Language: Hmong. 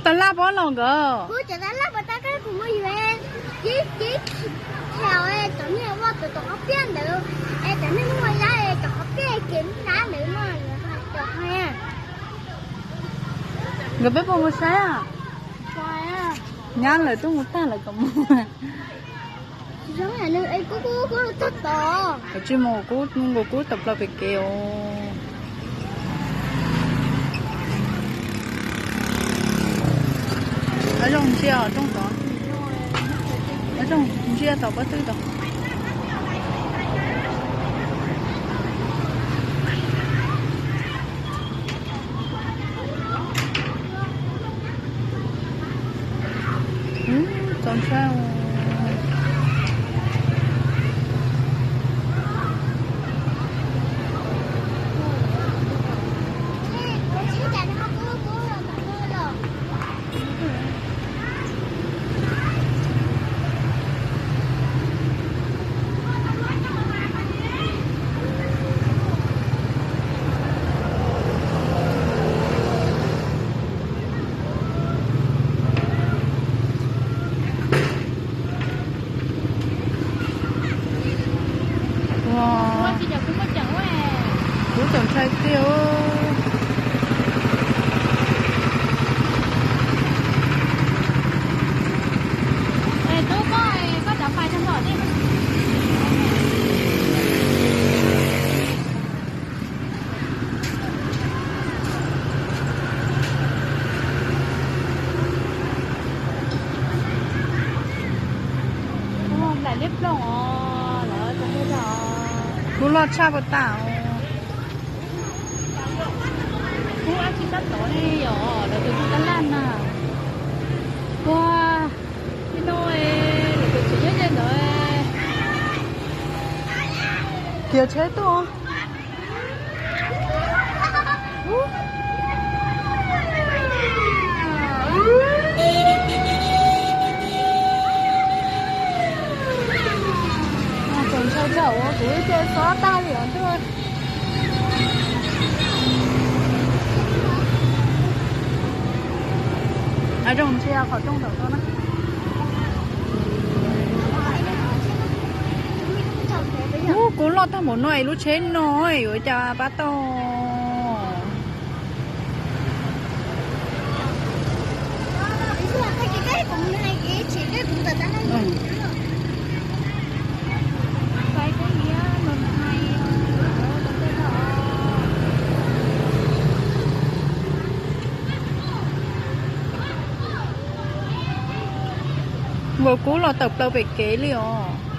Tab laj pob los nkawd. Cov tab laj pob tab kab kuv muaj yus, cib cib, cov niag ua tus tom qhov piaj ntawd, es cov niag muaj yab cov qhov piaj ces nab ntawd no, cov hais. Nkawd peb puas mus saib? Nyab lawv twb mus tag lawv kom mus. Koj tsis mus, kub nkaus kub tawm plaws pem kev os. Zoo ntsia rooj tod, zoo ntsia tom pob tw tod. Txaus ntshai. Kuv txaus ntshai tiag. Kub loj tshaj puas tas. Kub ab tsi sab tod ne yom, lawv tus kub tab laj na. Ua, tib no, lawv tus tsev nyob ze ntawd. Kiag tsheb tuaj. Txaus ntshai tshaj, ua kuv ib ce xob tag li os ntuj. Zoo ntsia qhov rooj ntawm no na. Ub, kub loj tag npaum no es lub tsheb no yuav cas pab tau. Nkaus kub los tawm plaws pem kev li os.